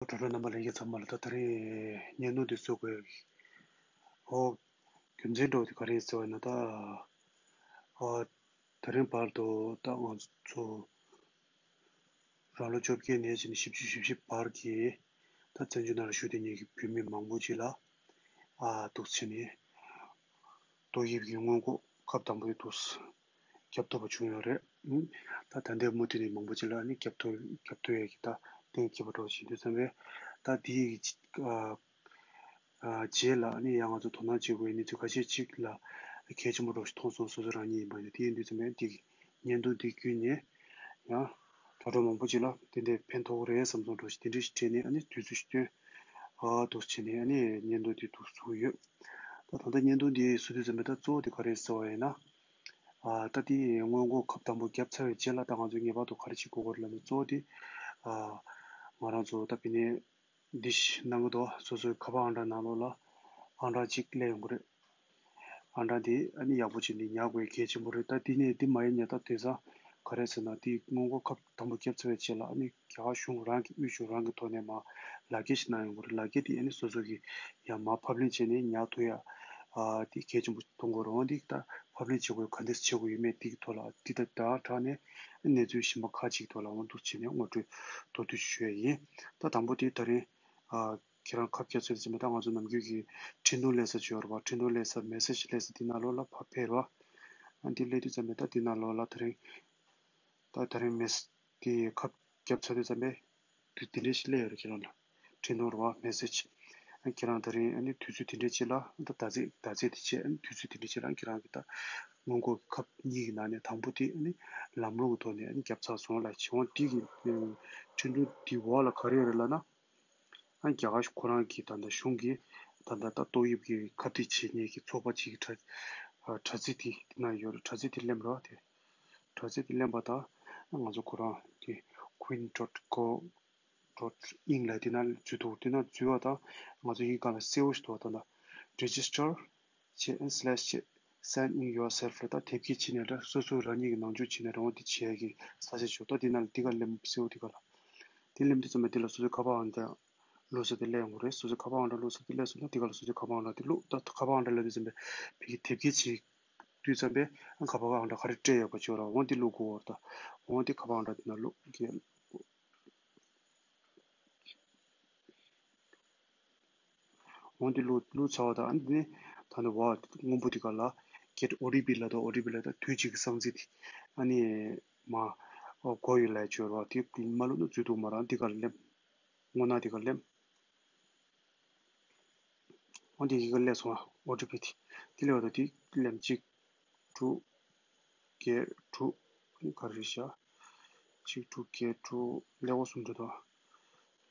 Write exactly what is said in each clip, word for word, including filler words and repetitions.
དྲ་གྲོགས་རྣམ་པ་ལྷན་རྒྱས་ཚང་མ་ལ་ད་དེ་རིང་བརྙན་ཐུང་འདི་བཟོ་དགོས། ཨོ། རྒྱུ་མཚན་འདྲ་བོ་དེ་ག་རེ་ཡིན་ཟེར་བ་ཡིན་ན་ད། ཨོ། དེ་རིང་བར་དུ་ད་ང་ཚོ་རང་ལོ་བཅོ་བརྒྱད་ནས་བྱས་ནས་བཞི་བཅུ་ཞེ་བཞི་བར་གྱི་ད་བཙན་བྱོལ་ནང་ལ་བཞུགས་བསྡད་མཁན་གྱི་བོད་མི་མང་པོ་ཅིག་ལ་ཨ་འདུག་བྱས་ནས་ཏོག་དབྱིབས་ཀྱི་སྔོན་འགོག་ཁབ་དང་པོ་དེ་འདུག་རྒྱབ་ཐོབ་པ་བྱུང་ཡོད་རེད། ཨུམ། ད་ད་ལྟའི་མུ་མཐུད་ནས་མང་པོ་ཅིག་ལ་ཨ་ནི་རྒྱབ་ཐོབ་རྒྱབ་ཐོབ་ཡས་ཀྱི་ད་གཏན་འཁེལ་བ་འདྲ་བོ་ཞིག་འདུག་བསམ་པས། ད་དེའི་ཨ་ཨ་རྗེས་ལ་ཨ་ནི་ཡང་ང་ཚོ་དོ་སྣང་བྱེད་དགོས་པའི་གནས་ཚུལ་ཁ་ཤས་ཅིག་ལ་གལ་ཆེན་པོ་འདྲ་བོ་ཞིག་མཐོང་སོང་། སོ་སོ་རང་ཉིད་ཡིན་པ་ཡིན་ན། དེ་ཡིན་དུས་ཙམ་པས་འདི་གི་བརྙན་ཐུང་འདི་བརྒྱུད་ནས་ཡང་དྲ་གྲོགས་མང་པོ་ཅིག་ལ་དེ་འདྲའི་ཕན་ཐོགས་རེད་བསམ་སོང་འདྲ་བོ་ཞིག་དེ་འདྲ་ཞིག་དྲན་ནས་ཨ་ནི་དུས་ཚོད་ཞིག་བཏོན། ཨ་འདུག་བྱས་ནས་ཨ་ནི་བརྙན་ཐུང་འདི་འདུག་བཟོས་ཡོད། ད་ད་ལྟ་བརྙན་ཐུང་འདི་བཟོ་དུས་ཙམ་པས་ད་གཙོ་བོ་དེ་ག་རེ་ཟེར་བ་ཡིན་ན། ཨ་ད་དེ་སྔོན་འགོག་ཁབ་དང་པོ་བརྒྱབ་ཚར་བའི་རྗེས་ལ་ད་ང་ཚོས་ངེས་པར་དུ་ག་རེ་བྱེད་དགོས་ཀྱི་ཡོད་རེད་ལབ་ན། གཙོ་བོ་དེ་ཨ་ང་རང་ཚོ་ད་དཔེར་ན་འདི་ཞིག་གནང་གི་འདུག་སོ་སོའི་ཁ་པར་ཨང་གྲངས་ནང་ལོགས་ལ་ཨང་གྲངས་གཅིག་སླེབས་ཡོང་གི་རེད། ཨང་གྲངས་དེ་ཨ་ནི་ཡག་པོ་བྱས་ནས་ཉར་དགོས་གལ་ཆེན་པོ་རེད། ད་དེ་ནས་དེ་མ་ཡིན་ནའི་ད་དེང་སང་ག་རེ་ཟེར་ན། དེ་སྔོན་འགོག་ཁབ་དང་པོ་བརྒྱབ་ཚར་བའི་རྗེས་ལ་ཨ་ནི་རྒྱ་གར་གཞུང་རང་གི་དབུས་གཞུང་རང་གི་ཐོག་ནས་མར་ལག་འཁྱེར་ཞིག་གནང་ཡོང་གི་རེད། ལག་འཁྱེར་དེ་ཨ་ནི་སོ་སོ་གིས་ཡང་མར་ཕབ་ལེན་བྱས་ནས་ཉར་ཐུབ་ཡ། ཨ་དེ་གལ་ཆེན་པོ་མཐོང་གི་རེད། འོ་འདི་ད་ཕབ་ལེན་བྱེད་དགོས་ག་འདྲས་བྱེད་དགོས་ཡོད་མེད་དེ་གི་ཐོག་ལ་དེ་ད་ད་དྲག་ནས་གནས་ཚུལ་གཞན་པ་ཁག་ཅིག་ཐོག་ལ་འོ་འདུག་བྱས་ནས་ངོ་སྤྲོད་མདོར་བསྡུས་ཞུ་ཡ་ཡིན། ད་དང་པོ་དེ་ད་རིང་ཨ་ཁྱེད་རང་ཁ་བརྒྱབ་ཚར་དུས་ཙམ་པས་ད་ང་ཚོ་ནམ་རྒྱུན་གྱི་འཕྲིན་ཐུང་སླེབས་ས་ཅིག་ཡོད་རེད་པ། འཕྲིན་ཐུང་སླེབས་ས། མེ་སེ་ཇི་སླེབས་ས་དེ་ནང་ལོགས་ལ་ཕར་ཕེབས་རོགས། ཨ་འདི་སླེབས་དུས་ཙམ་པས་ད་དེ་ནང་ལོགས་ལ་ད་རིང་ད་ད་རིང་མེ་སེ་དེ་ཁ་བརྒྱབ་ཚར་དུས་ཙམ་པས་དེ་དེ་འདྲས་ཞིག་སླེབས་ཡོད་རེད། ཁྱེད་རང་ལ་འཕྲིན་ཐུང་རེད་པ། མེ་སེ་ཇི། ཨ་ཁྱེད་རང་ད་རིང་ཨ་ནི་དུས་ཚོད་དེ་འདྲས་ཅིག་ལ་ད་ཟླ་ཚེས་ཟླ་ཚེས་དེ་བྱས། ཨ་ནི་དུས་ཚོད་དེ་འདྲས་ཅིག་ལ་ཁྱེད་རང་གི་ད་སྔོན་འགོག་གི་ཁབ་གཉིས་ཀྱི་ནང་ནས་དང་པོ་དེ་ཨ་ནི་ལམ་ལྷོང་གི་ཐོག་ནས་ཨ་ནི་བརྒྱབ་ཚར་སོང་ལབ་བྱས། འོ་འདི་གི་འཕྲིན་ཐུང་འདི་འོག་ལ་ག་རེ་ཡོད་རེད་ལབ་ན། ཨ་རྒྱ་གར་ཁོ་རང་གི་ད་ལྟ་གཞུང་གི་ད་ལྟ་ད་ཏོག་དབྱིབས་ཀྱི་ཁ་གཏད་བྱེད་མཁན་གྱི་ཚོགས་པ་ཅིག་གི་དྲ་ཨ་དྲ་ཚིགས་དེ་དེ་ན་ཡོད་རེད། དྲ་ཚིགས་དེ་ལེན་རོགས་དེ། དྲ་ཚིགས་དེ་ལེན་པ་དང་ང་ཚོ་ཁོ་རང་དེ་queen dot gov dot in ལབ་དེ་ན་འཛུལ་འདུག་དེ་ན་འཛུལ་བ་དང་ང་ཚོ་ཡི་ག་ལ་གསལ་བོ་ཞིག་འདུག་ད་ལྟ་register བྱས་slash བྱས་sign in yourself ལ་ད་དེབ་སྐྱེལ་བྱས་ནས་ར་སོ་སོ་རང་ཉིད་ཀྱི་ནང་འཇུག་བྱས་ནས་རང་དབང་དེ་བྱེད་ཡ་གི་ས་ཆ་ཞིག་འདུག་ད་དེ་ན་ལ་དེ་ག་ལེན་གསལ་བོ་དེ་ག་ལ། དེ་ལེན་དུས་ཙམ་པ་དེ་ལ་སོ་སོའི་ཁ་པར་ཨང་གྲངས་བླུགས་ས་དེ་སླེབས་ཡོང་གི་རེད། སོ་སོའི་ཁ་པར་ཨང་གྲངས་བླུགས་ས་དེ་སླེབས་སོང་ན་དེ་ག་ལ་སོ་སོའི་ཁ་པར་ཨང་གྲངས་དེ་བླུགས། ད་ཁ་པར་ཨང་གྲངས་སླེབས་དུས་ཙམ་པས་ཕ་གི་དེབ་སྐྱེལ་བྱེད་དུས་ཙམ་པས་ཁ་པར་ཨང་གྲངས་ག་རེ་སྤྲད་ཡོད་པ་ཅིག་ཡོད་ར། འོ་འདི་བླུགས་དགོས་པ་རེད། ད་འོ་འདི་ཁ་པར་ཨང་གྲངས་དེ་ན་བླུགས་གལ། འོ་འདི་བླུགས་བླུགས་ཚར་བ་དང་ཨ་ནི་འདི་ནི་ད་ནི་བ་སྔོན་པོ་འདི་ག་ལ་get O T P ལབ་དང་། O T P ལབ་དང་དུས་གཅིག་གི་གསང་ཚིག་དེ་ཨ་ནི་མ་འགོ་ཡོད་ལབ་ཅིག་ཡོད་ར། དེ་མ་བླུགས་ན་འཛུལ་འདུག་མ་རང་འདི་ག་ལ་སླེབས། སྔོ་ནག་དེ་ག་སླེབས། འོ་དེ་ཡི་གེ་སླེབས་སོང་ཨ། ཨོ་ཊི་པི་དེ། དེ་སླེབས་པ་དང་དེ་སླེབས་གཅིག་དྲུག་བརྒྱད་དྲུག་ག་རེ་བཞག་གཅིག་དྲུག་བརྒྱད་དྲུག་ཀླད་ཀོར་གསུམ་འགྲོ་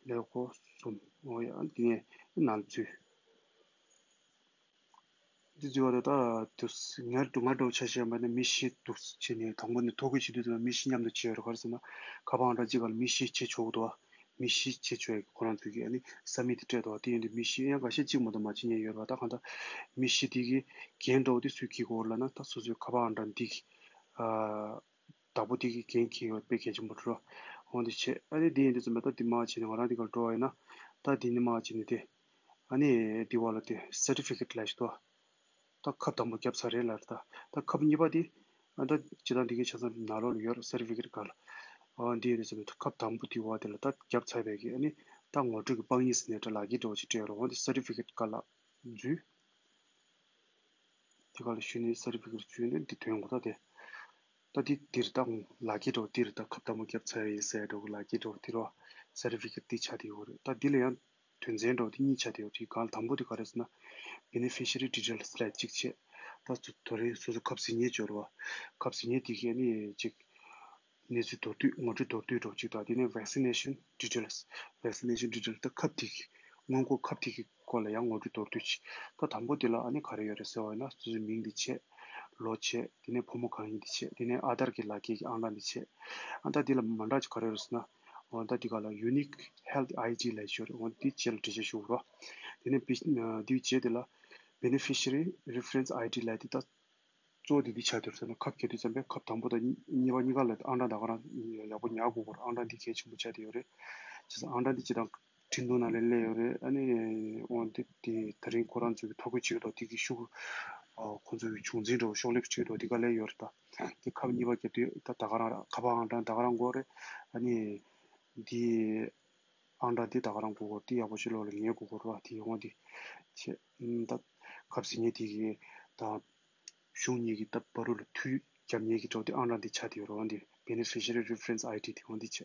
དང་། ཀླད་ཀོར་གསུམ། འོ་ཡ། དེ་ནས་ནང་འཛུལ། འདི་བརྗོད་པ་དེ་ད་དུས་ང་ང་འདྲ་བོ་ཆ་བཞག་པ་ན་མི་བཞི་འདུག་བྱས་ནས་དང་པོ་ནས་ཐོ་འགོད་བྱེད་དུས་ཙམ་པ་མི་བཞི་མཉམ་དུ་བྱས་ཡོད་རེད། ག་རེ་ཟེར་ན་ཁ་པར་ཨང་གྲངས་གཅིག་ག་ལ་མི་བཞི་བྱེད་ཆོག་གི་འདུག་མི་བཞི་བྱེད་ཆོག་ཡ་གི་ཁོ་རང་ཚོས་ཀྱི་ཨ་ནི་ས་མིག་དེ་སྤྲད་འདུག་དེ་ཡིན་དུས་མི་བཞི་ཡང་འགའ་ཤས་གཅིག་མ་གཏོགས་མ་བྱེད་མཁན་ཡོད་རེད་པ། ད་གང་ལྟར་མི་བཞི་དེ་གི་འགན་འདྲ་བོ་དེ་སུས་འཁྱེར་དགོས་རེད་ལབ་ན་ད་སོ་སོའི་ཁ་པར་ཨང་གྲངས་འདི་གི་ཨ། བདག་པོ་དེ་གི་འགན་འཁྱེར་ཡོད་དཔེ་གལ་ཆེན་པོ་རེད། འོ་འདི་བྱས་ཨ་ནི་འདི་ཡིན་དུས་ཙམ་པ་ད་འདི་མར་བྱས་ནས་ང་རང་འདི་གར་འགྲོ་བ་ཡིན་ན་ད་འདི་ནི་མར་བྱས་ནས་དེ་ཨ་ནི་འདི་བ་ལ་དེ་སར་ཊི་ཕི་ཀེ་ཊི་ལབ་ཞིག་འདུག་ད་ཁབ་དང་པོ་བརྒྱབ་ཚར་རེད་ལབ་རེད། ད་ད་ཁབ་གཉིས་པ་དེ་ཨ་ད་ཇི་ལྟར་འདི་གའི་ཆ་ཚང་ནང་ལོགས་ལ་ཡོད་རེད། སར་ཊི་ཕི་ཀེ་ཊི་ག་ལ་ཨ་འདི་ཡིན་དུས་ཙམ་པ་ད་ཁབ་དང་པོ་དེ་བ་དེ་ལ་ད་བརྒྱབ་ཚར་བས་ཀྱི་ཨ་ནི་ད་ངོ་སྤྲོད་ཀྱི་དཔང་ཡིག་ཟེར་ནས་ད་ལག་འཁྱེར་འདྲ་བོ་ཅིག་སྤྲད་རོགས། འོ་འདི་སར་ཊི་ཕི་ཀེ་ཊི་ག་ལ་འཛུལ། དེ་ག་ལ་ཞུས་ནས་སར་ཊི་ཕི་ཀེ་ཊི་འཛུལ་ནས་འདི་ཐོན་དགོས། ད་དེ་ད་འདི་འདིར་ད་ལག་འཁྱེར་འདྲ་བོ་འདིར་ད་ཁབ་དང་པོ་བརྒྱབ་ཚར་ཡིན་ཟེར་འདྲ་བོ་ལག་འཁྱེར་འདྲ་བོ་འདི་རོ། སར་ཊི་ཕི་ཀེ་ཊི་འདི་ཆགས་བསྡད་ཡོད་རེད། ད་འདི་ལ་ཡང་དོན་ཚན་འདྲ་བོ་འདི་གཉིས་ཆགས་བསྡད་ཡོད་རེད། གང་དང་པོ་དེ་ག་རེ་ཟེར་ན་བེ་ནེ་ཕི་ཤི་རི་ཌི་ཊེལ་སི་ལབ་གཅིག་བྱས། ད་ཚོ་དོ་རེད། སོ་སོ་ཁབ་ཟིན་མཁན་ཅིག་ཡོད་རེད་པ། ཁབ་ཟིན་མཁན་དེ་གས་ནི་གཅིག་གནས་ཚུལ་མདོར་བསྡུས་ངོ་སྤྲོད་མདོར་བསྡུས་འདྲ་བོ་གཅིག་དང་། དེ་ནས་ཝེག་སི་ནེ་ཤན་ཌི་ཊེལ་སི། ཝེག་སི་ནེ་ཤན་ཌི་ཊེལ་སི་ད་ཁབ་དེ་གི་སྔོན་འགོག་ཁབ་དེ་གི་སྐོར་ལ་ཡང་ངོ་སྤྲོད་མདོར་བསྡུས་བྱས། ད་དང་པོ་དེ་ལ་ཨ་ནི་ག་རེ་ཡོད་རེད་ཟེར་བ་ཡིན་ན་སོ་སོའི་མིང་དེ་བྱས། ལོ་བྱས། དེ་ནས་ཕོ་མོ་གང་ཡིན་དེ་བྱས། དེ་ནས་ཨ་དྷར་གྱི་ལག་འཁྱེར་གྱི་ཨང་གྲངས་དེ་བྱས། ཨ་ད་དེ་ལ་མ་འདྲ་ཅིག་ག་རེ་ཡོད་རེད་ཟེར་ན། འོ་ད་དེ་ག་ལ་ཡུ་ནིག་ཧེལ་ཐི་ཨའི་ཌི་ལབ་ཤོར། འོ་དེ་རྗེས་ལ་འགྲེལ་བཤད་ཞུ་དགོས་རོ། དེ་ནས་བི་དེའི་རྗེས་དེ་ལ་བེ་ནེ་ཕི་ཤི་རི་རི་ཕེ་རེན་སི་ཨའི་ཌི་ལབ་དེ་ད། གཙོ་བོ་དེ་འདི་ཆགས་བསྡད་ཡོད་ཟེར་ན་ཁབ་འཁྱེར་དུས་ཙམ་པས་ཁབ་དང་པོ་དང་གཉིས་པ་གཉིས་ཀ་ལ་ཨང་གྲངས་ད་ག་རང་ཡག་པོ་ཉར་དགོས་པར་ཨང་གྲངས་འདི་གལ་ཆེན་པོ་ཆགས་བསྡད་ཡོད་རེད། བྱས་ཙང་ཨང་གྲངས་འདི་སྤྱིར་བཏང་ ཁྲིན་ཏུའུ་ནང་ལ་སླེབས་ཡོད་རེད། ཨ་ནི་འོ་འདི་དེ་ད་རིང་ཁོ་རང་ཚོའི་ཐོ་འགོད་བྱེད་ཀྱི་འདུག་དེ་གི་ཤུགས་ཨ་ཁོ་ཚོའི་བྱུང་འཛིན་འདྲ་བོ་ཤོག་ལེབ་བྱེད་ཀྱི་འདུག་དེ་ག་ལས་ཡོད་རེད། ད་དེ་ཁབ་གཉིས་པ་རྒྱབ་དུས་ད་ད་ག་རང་ར་ཁ་པར་ཨང་གྲངས་ད་ག་རང་དགོས་རེད། ཨ་ནི་འདི་ཨང་གྲངས་འདི་ད་ག་རང་དགོས་གོ་དེ་ཡག་པོ་ཞིག་ལོག་ལ་ངས་དགོས་གོ་ར་དེ་འོ་འདི་བྱས་ད་ཁབ་ཟིན་ཉེ་དེ་གི་ད། གཞུང་གཉིས་ཀྱི་སྟབས་བར་རུ་ལ་མཐུད་རྒྱབ་གཉེར་གྱི་གྲོགས་དེ་ཨང་གྲངས་དེ་ཆགས་དེ་ཡོད་རེད་འོང་དེ་Beneficiary Reference I D དེ་འོང་དེ་བྱས།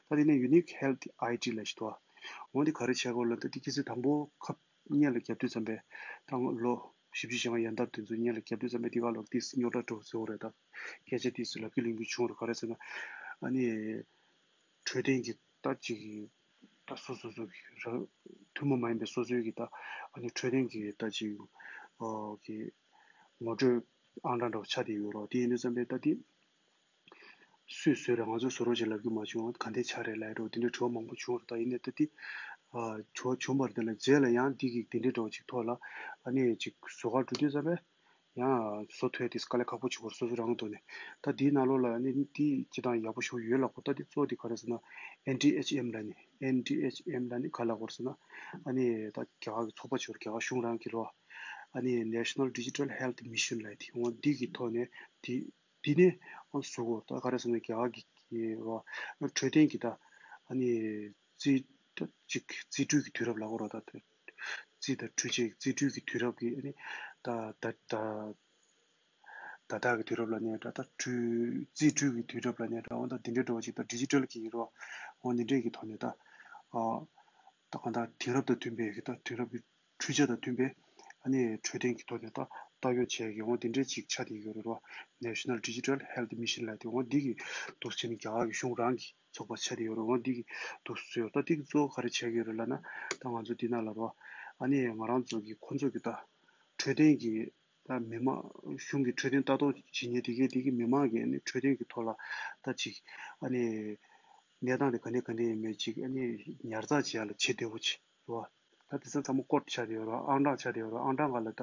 ད་དེ་ནས་Unique Health I D ལ་ཞིག་འདུག་འོང་དེ་ག་རེ་བྱས་གོ་ལ་ད་དེ་ཁྱེད་ཚོས་དང་པོ་ཁབ་སྔོན་ལ་བརྒྱབ་དུས་ཙམ་པས་ད་ལོ་བཞི་བཅུ་ཞེ་ལྔ་ཡན་འདབ་དེ་ཚོ་སྔོན་ལ་བརྒྱབ་དུས་ཙམ་པས་དེ་ག་ལོ་ཏིས་རྙོག་དྲ་འགྲོ་ཟེར་བ་རེད། ད་སྐད་ཆ་ཏིས་ལབ་ཀྱི་ལུང་གི་བྱུང་རེད། ག་རེ་ཟེར་ན་ཨ་ནི། འཕྲོད་བསྟེན་གྱི་ད་ཅིག་ད་སོ་སོ་སོ་གི་རང་ཐུན་མོང་མ་ཡིན་པའི་སོ་སོའི་གི་ད་ཨ་ནི་འཕྲོད་བསྟེན་གྱི་ད་ཅིག་ཨོ་གི་ངོ་སྤྲོད་ཨང་གྲངས་འདྲ་བོ་ཆགས་བསྡད་ཡོད་རོགས། དེ་ཡིན་དུས་ཙམ་པས་ད་དེ་སུས་བཟོས་རེད། ང་ཚོས་བཟོ་རོགས་ཅིག་ལབ་རྒྱུ་མ་བྱུང་། ག་འདྲས་ཆགས་རེད་ལབ་རོགས། དེ་འདྲའི་དྲི་བ་མང་པོ་བྱུང་རེད། ད་ཡིན་ནའི་ད་དེ་ཨ་བྱུང་བྱུང་བར་དེ་ལ་རྗེས་ལ་ཡང་དེ་གི་དེ་འདྲའི་འདྲ་བོ་ཅིག་ཐོག་ལ་ཨ་ནི་ཅིག་བཟོ་གར་འགྲོ་དུས་ཙམ་པས། ཡང་བཟོ་ཐུབ་ཡ་དེ་དཀའ་ལས་ཁག་པོ་བྱེད་དགོས་རེད། སོ་སོ་རང་ཐོག་ནས། ད་དེའི་ནང་ལོགས་ལ་ནི་དེ་སྤྱི་བཏང་ཡག་པོ་ཞིག་ཡོད་ལབ་དགོས། ད་དེ་གཙོ་བོ་དེ་ག་རེ་ཟེར་ན་N D H M ལབ་ནི། N D H M ལབ་ནི་ག་ལབ་དགོས་རེད་ཟེར་ན་ཨ་ནི་ད་རྒྱ་གར་གྱི་ཚོགས་པ་ཆེ་བ་རྒྱ་གར་གཞུང་རང་གི་རོ། ཨ་ནི་National Digital Health Mission ལབ་དེ་འོ་འདི་གི་ཐོག་ནས་དེ་དེ་ནས་བཟོ་དགོས། ད་ག་རེ་ཟེར་ན་རྒྱ་གར་གྱི་རོ་འཕྲོད་བསྟེན་གྱི་ད་ཨ་ནི་རྩིས་ད་ཅིག་རྩིས་སྤྲོད་ཀྱི་དུས་རབས་ལབ་དགོས་རོ། ད་དེ། རྩིས་དང་འཕྲུལ་ཆས་རྩིས་སྤྲོད་ཀྱི་དུས་རབས་ཀྱི་ཨ་ནི་ད་ད་ད་ད་ལྟ་གི་དུས་རབས་ལ་ནས་ད་ད་འཕྲུལ་རྩིས་སྤྲོད་ཀྱི་དུས་རབས་ལ་ནས་ད་འོ་ད་འདི་འདྲའི་འགྲོ་བ་ཅིག་ད་ཌི་ཇི་ཊལ་གྱི་རོ་འོ་འདི་འདྲའི་གི་ཐོག་ནས་ད་ཨ་ད་གང་ལྟར་དེང་རབས་དང་མཐུན་པའི་གི་ད་དེང་རབས་ཀྱི་འཕྲུལ་ཆས་དང་མཐུན་པའི་ཨ་ནི་འཕྲོད་བསྟེན་གྱི་ཐོག་ནས་ད་ལྟ་སྐྱོང་བྱས་ཀྱི་འོ་འདི་འདྲའི་ཅིག་ཆགས་བསྡད་ཡོད་རེད་རོ། National Digital Health Mission ལབ་དེ་འོ་འདི་གི་འདུག་བྱས་ནས་རྒྱ་གར་གྱི་གཞུང་རང་གི་ཚོགས་པ་ཆགས་བསྡད་ཡོད་རེད། འོ་འདི་གི་འདུག་བཟོས་ཡོད། ད་འདི་གི་གཙོ་བོ་ག་རེ་བྱས་ཀྱི་ཡོད་རེད་ལབ་ན་ད་ང་ཚོ་འདི་ནང་ལ་རོ་ཨ་ནི་ང་རང་ཚོ་གི་ཁོ་ཚོ་གི་ད་འཕྲོད་བསྟེན་གྱི་ད་མི་མང་གཞུང་གི་འཕྲོད་བསྟེན་ལྟ་རྟོག་བྱེད་མཁན་དེ་གའི་དེ་གི་མི་མང་གི་ཨ་ནི་འཕྲོད་བསྟེན་གྱི་ཐོག་ལ་ད་ཅིག་ཨ་ནི་གནས་སྟངས་དེ་ག་ནས་ག་ནས་ཡིན་མིན་ཅིག་ཨ་ནི་ཉར་ཚགས་བྱེད་ཡ་ལ་བྱེད་བདེ་བོ་ཅིག་རོ། ད་དེ་ཚོ་ཚང་མ་ཀོཌ་ཆགས་བསྡད་ཡོད་རོ། ཨང་གྲངས་ཆགས་བསྡད་ཡོད་རོ། ཨང་གྲངས་སྒང་ལ་ད་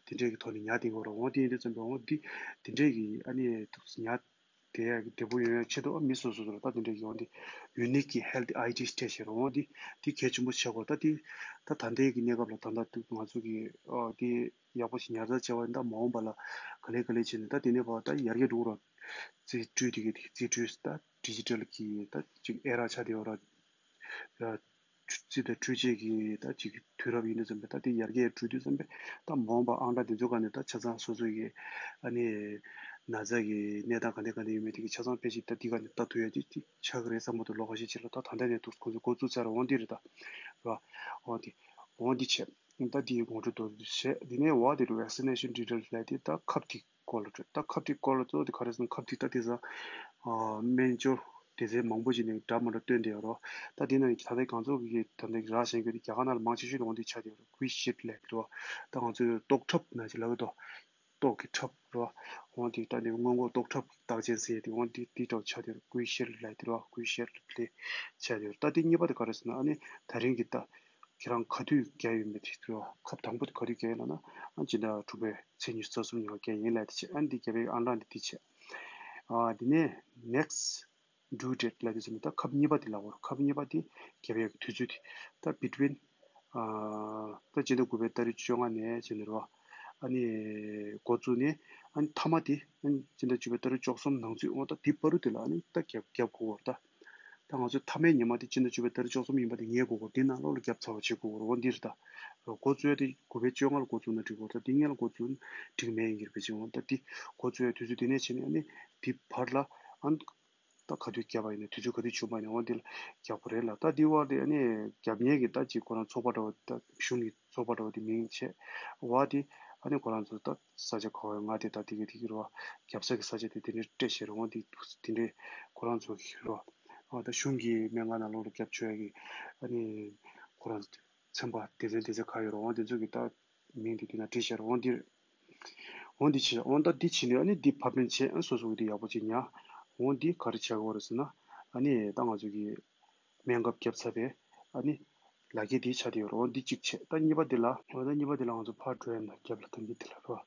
དེ་འདྲས་ཀྱི་ཐོག་ནས་ཉར་བསྡད་ཡོད་རོ། འོ་དེ་ཡིན་དུས་ཙམ་པ་འོ་དེ་དེ་འདྲས་ཀྱི་ཨ་ནི་ཉར་དེ་ཡག་གི་བདེ་པོ་ཡོང་ཡག་ཆེད་དུ་ཨ་མི་སོ་སོ་སོ་ལ་ད་དེ་འདྲ་ཡོང་དེ་ཡུ་ནིག་གི་ཧེལ་ཐི་ཨའི་ཌི་སྤྲད་བཞག་རོགས་འོང་དེ་དེ་གལ་ཆེན་པོ་ཆགས་གོ་ད་དེ་ད་ད་ལྟའི་གི་གནས་སྐབས་ལ་ད་ལྟ་དུ་ང་ཚོ་གི་ཨ་དེ་ཡག་པོ་ཞིག་ཉར་ཚགས་བྱས་པ་ཡིན་ད་མ་འོངས་པ་ལ་ག་ལེ་ག་ལེ་བྱས་ནས་ད་དེ་ནས་བ་ད་ཡར་རྒྱས་འགྲོ་གི་རོགས་རྩིས་སྤྲོད་དེ་གི་དེ་རྩིས་སྤྲོད་ད་ཌི་ཇི་ཊལ་གི་ད་ཅིག་ཨེ་ར་ཆགས་བསྡད་ཡོད་ར། རྩིས་དང་འཕྲུལ་ཆས་ཀྱི་ད་ཅིག་དུས་རབས་ཡིན་དུས་ཙམ་པས་ད་དེ་ཡར་རྒྱས་འགྲོ་དུས་ཙམ་པས་ད་མ་འོངས་པ་ཨང་གྲངས་དེ་ཚོ་ག་ནས་ད་ཆ་ཚང་སོ་སོ་ཡི་ཨ་ནི་ན་ཚ་གི་གནས་སྟངས་ག་འདྲ་ག་འདྲ་ཡོད་མེད་དེ་གི་ཆ་ཚང་ཕལ་ཆེར་ད་འདི་ག་ནས་ལྟ་ཐུབ་ཡ་ཅིག་ཅིག་ཆགས་ཀྱི་རེད་བསམ་གི་འདུག་ལོ་ཁ་ཤས་ཅིག་ལ་ད་ད་ལྟ་ནས་འདུག་ཁོང་ཚོ་འགོ་བཙུགས་ཚར་འོང་འདི་རེད་ད་ར་འོང་འདི་འོང་འདི་བྱས་ད་འདི་ངོ་སྤྲོད་མདོར་བསྡུས་བྱས་འདི་ནས་འོག་དེ་རུ་vaccination details ལབ་དེ་ད་ཁབ་ཐིག་སྐོར་ལ་སྤྲོད། ད་ཁབ་ཐིག་སྐོར་ལ་གཙོ་བོ་དེ་ག་རེ་ཟེར་ན་ཁབ་ཐིག་ད་དེ་ས་སྨན་སྦྱོར་སྡེ་ཚན་མང་པོ་ཅིག་ནས་འདྲ་མི་འདྲ་བཏོན་བསྡད་ཡོད་རོ། ད་དེ་ནང་ད་ལྟ་ང་ཚོ་གི་ད་ལྟ་རག་བཞིན་གྱི་རྒྱ་གར་ནང་ལ་མང་ཆེ་ཤོས་དེ་འོང་དེ་ཆགས་བསྡད་ཡོད་རོ། ཀུའི་ཤིལ་ལབ་ཀྱི་འདུག་ད་ང་ཚོས་ལྟོགས་ཁྲབ་ན་ཅིག་ལབ་ཀྱི་འདུག་ལྟོགས་ཀྱི་ཁྲབ་རོ། འོང་དེ་ད་དེ་སྔོན་འགོག་ལྟོགས་ཁྲབ་རྟགས་ཅན་ཟེར་ཡས་དེ་འོང་དེ་དེ་འདྲ་ཆགས་བསྡད་ཡོད་རོ། ཀུའི་ཤིལ་ལབ་ཀྱི་རོ། ཀུའི་ཤིལ་ལབ་ཆགས་བསྡད་ཡོད་རོ། ད་དེ་གཉིས་པ་དེ་ག་རེ་ཟེར་ན་ཨ་ནི་ད་རིང་གི་ད། ཁྱེད་རང་ག་དུས་བརྒྱབ་ཡོད་མེད་དེ་ཚོ་ཁབ་དང་པོ་དེ་ག་དུས་བརྒྱབ་ཡོད་ལབ་ན་ཨ་སྤྱི་ཟླ་དྲུག་པའི་ཚེས་ཉི་ཤུ་རྩ་གསུམ་ཉིན་ལ་བརྒྱབ་ཡིན་ལབ་དེ་བྱས། ཨ་འདི་བརྒྱབ་པའི་ཨང་གྲངས་འདི་འདི་བྱས། ཨ་དེ་ནས་next due date ལབ་དུས་ཙམ་ནས་ད་ཁབ་གཉིས་པ་དེ་ལབ་དགོས་རེད། ཁབ་གཉིས་པ་དེ་བརྒྱབ་ཡག་གི་དུས་ཚོད་དེ་ད་between ཨ་ད་སྤྱི་ཟླ་དགུ་པའི་ཏ་རིག་བཅོ་ལྔ་ནས་བྱས་ནས་རེད་བ། ཨ་ནི་འགོ་བཙུགས་ནས་ཨ་ནི་མཐའ་མ་དེ་ཨ་ནི་སྤྱི་ཟླ་བཅུ་པའི་ཏ་རིག་བཅུ་གསུམ་ནང་ཚུད་འོ་ད་དེ་བར་དུ་དེ་ལ་ཨ་ནི་ད་བརྒྱབ་བརྒྱབ་དགོས་རེད་ད། ད་ང་ཚོའི་མཐའ་མའི་ཉི་མ་དེ་སྤྱི་ཟླ་བཅུ་པའི་ཏ་རིག་བཅུ་གསུམ་ཡིན་པ་དེ་ངེས་དགོས་གོ། དེ་ནང་ལོགས་ལ་བརྒྱབ་ཚར་བ་བྱེད་དགོས་རེད། འོ་འདི་རེད་ད། འགོ་བཙུགས་ཡ་དེ་དགུ་པའི་བཅོ་ལྔ་ལ་འགོ་བཙུགས་ན་འགྲིག་གོ། ད་འདི་སྔོན་ལ་འགོ་བཙུགས་ན་འགྲིག་མེད་ཡིན་གྱི་རེད་པས་ཅིང་འོ་ད་འདི་འགོ་བཙུགས་ཡ་དུས་ཚོད་དེ་ནས་བྱས་ནས་ཨ་ནི་འདི་བར་ལ་ཨ་ནི་ད་ག་དུས་བརྒྱབ་པ་ཡིན་ན་དུས་ཚོད་ག་དུས་བྱུང་པ་ཡིན་ན་འོ་འདི་ལ་རྒྱག་དགོས་རེད་ལ། ད་འདི་བར་དེ་ཨ་ནི་རྒྱབ་གཉེར་གྱི་ད་ཅིག་ཁོ་རང་ཚོགས་པ་འདྲ་བོ་ད་གཞུང་གི་ཚོགས་པ་འདྲ་བོ་དེ་མིང་བྱས་བ་དེ་ཨ་ནི་ཁོ་རང་ཚོ་ད་ས་ཆ་ག་བ་ཡོད་ང་དེ་ད་དེ་གི་དེ་གི་རོ་རྒྱབ་ས་གི་ས་ཆ་དེ་དེ་འདྲའི་སྤྲད་བཞག་རོ། འོ་དེ་དེ་འདྲའི་ཁོ་རང་ཚོ་གི་རོ་ཨ་ད་གཞུང་གི་སྨན་ཁང་ནང་ལོགས་ལ་རྒྱབ་ཆོག་ཡ་གི་ཨ་ནི་ཁོ་རང་ཚན་པ་སྡེ་ཚན་སྡེ་ཚན་ག་ཡོད་རོ། འོ་དེ་ཚོ་གི་ད་མིང་དེ་དེ་ན་བྲིས་བཞག་རོ། འོ་འདི་འོ་འདི་བྱས་འོ་ད་འདི་བྱས་ནས་ཨ་ནི་འདི་ཕབ་ལེན་བྱས་ཨ་སོ་སོ་གི་དེ་ཡག་པོ་ཅིག་ཉར། འོ་འདི་ག་རེ་བྱ་དགོས་རེད་ཟེར་ན་ཨ་ནི་ད་ང་ཚོ་གི་སྨན་ཁབ་བརྒྱབ་ཚར་བས་ཨ་ནི་ལག་འཁྱེར་འདི་ཆགས་བསྡད་ཡོད་རེད། འོ་འདི་གཅིག་བྱས། ད་གཉིས་པ་འདི་ལ་འོ་ད་གཉིས་པ་འདི་ལ་ང་ཚོ་ཕར་འགྲོ་ཡ་ན་རྒྱབ་ལ་ཐང་གི་འདི་ལ་རོ།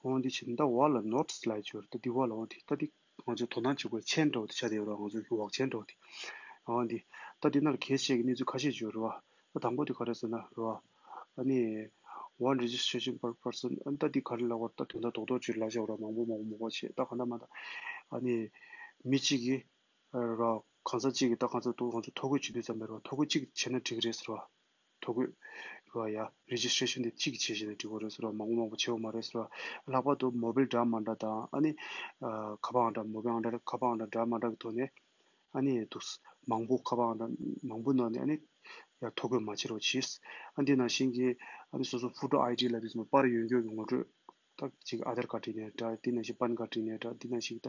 འོ་འདི་བྱས་ད་འོག་ལ་ནོ་ཊི་སི་ལབ་ཡ་ཅིག་ཡོད་རེད། ད་འདི་འོག་ལ་འོ་འདི་ད་འདི་ང་ཚོ་དོ་སྣང་བྱེད་དགོས་ཆེན་འདྲ་བོ་འདི་ཆགས་བསྡད་ཡོད་རེད། ང་ཚོ་གི་འོག་ཆེན་འདྲ་བོ་འདི་འོ་འདི་ད་འདི་ནང་ལ་གལ་ཆེ་གི་གནས་ཚུལ་ཁ་ཤས་ཅིག་ཡོད་རེད་བ། ད་དང་པོ་དེ་ག་རེ་ཟེར་ན་རེད་བ། ཨ་ནི་one registration per person ཨ་ནི་ད་འདི་ག་རེ་ལབ་དགོས་རེད། ད་དོན་དག་རྡོག་རྡོག་ཅིག་ལབ་བཞག་ར། མང་པོ་མང་པོ་མང་པོ་བྱས། ད་ག་འདྲ་མ་འདྲ་ཨ་ནི་མི་གཅིག་གིས་ར་གང་ཟག་གཅིག་གིས་ད་གང་ཟག་ཏུ་ང་ཚོ་ཐོ་འགོད་བྱེད་དུས་ཙམ་པ་རེད་བ། ཐོ་འགོད་གཅིག་བྱས་ན་འགྲིག་གི་རེད་ཟེར་བ། ཐོ་འགོད་ར་ཡ་registration དེ་གཅིག་བྱས་བྱས་ན་འགྲིག་གི་རེད་ཟེར་བ། མང་པོ་མང་པོ་བྱེད་དགོས་མ་རེད་ཟེར་བ། ལྷག་པར་དུ་མོ་བེལ་འདྲ་མ་འདྲ་དང་ཨ་ནི་ཁ་པར་ཨང་འདྲ་མོ་བེལ་ཨང་འདྲ་ཁ་པར་ཨང་འདྲ་འདྲ་མ་འདྲ་གི་ཐོག་ནས། ཨ་ནི་འདུག་མང་པོ་ཁ་པར་ཨང་འདྲ་མང་པོ་ནང་ནས་ཨ་ནི་ཡར་ཐོ་འགོད་མ་བྱེད་རོགས་གྱིས། ཨ་འདི་ནང་བཞིན་གྱི་ཨ་ནི་སོ་སོ་ཕོ་ཊོ་ཨའི་ཌི་ལབ་དུས་ཙམ་པར་ཡོད་མཁན་གྱི་ངོ་སྤྲོད་ད་ཅིག་ཨ་དྷར་ཀར་བྲིས་ནས་འདྲ། འདི་ནང་བཞིན་པན་ཀར་བྲིས་ནས་འདྲ། འདི་ནང་བཞིན་ད་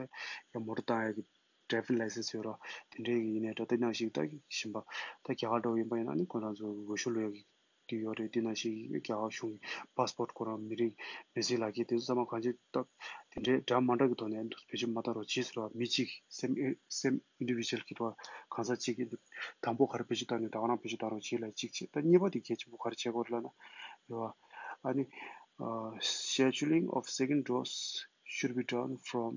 ཡར་མོ་ཊ་བཏང་ཡག་གི་ཌ་རའི་ཝར་ལའི་སེན་སི་ཡོད་ར། དེ་འདྲའི་གི་ཡིན་ནས་འདྲ། འདི་ནང་བཞིན་ད་གཞན་པ་ད་རྒྱ་གར་འདྲ་བོ་ཡིན་པ་ཡིན་ན་ཨ་ནི་ཁོ་རང་ཚོ་འོས་ཤོག་བླུག་ཡག་གི་དེ་ཡོད་རེད། དེ་ནང་བཞིན་རྒྱ་གར་གཞུང་གི་པ་སི་པོར་ཁོ་རང་མི་རིགས་མི་སེར་ལག་ཁྱེར་དེ་ཚོ་ཚང་མ་གང་ཅི་ད་དེ་འདྲའི་འདྲ་མ་འདྲ་གི་ཐོག་ནས་འདུག་བེད་སྤྱོད་མ་བཏང་རོགས་གྱིས་ཟེར་བ། མི་གཅིག་སེམ་སེམ་ཨིན་ཌི་བི་ཇུ་ཨལ་གི་ཐོག་གང་ཟག་གཅིག་གིས་དང་པོ་ག་རེ་བེད་སྤྱོད་བཏང་ནས་ད་ག་རང་བེད་སྤྱོད་བཏང་རོགས་གྱིས་ལ་གཅིག་བྱས། ད་གཉིས་པ་དེ་གལ་ཆེན་པོ་ག་རེ་བྱེད་དགོས་རེད་ལབ་ན་ཡོད་བ། ཨ་ནི་ཨ་scheduling of second dose should be done from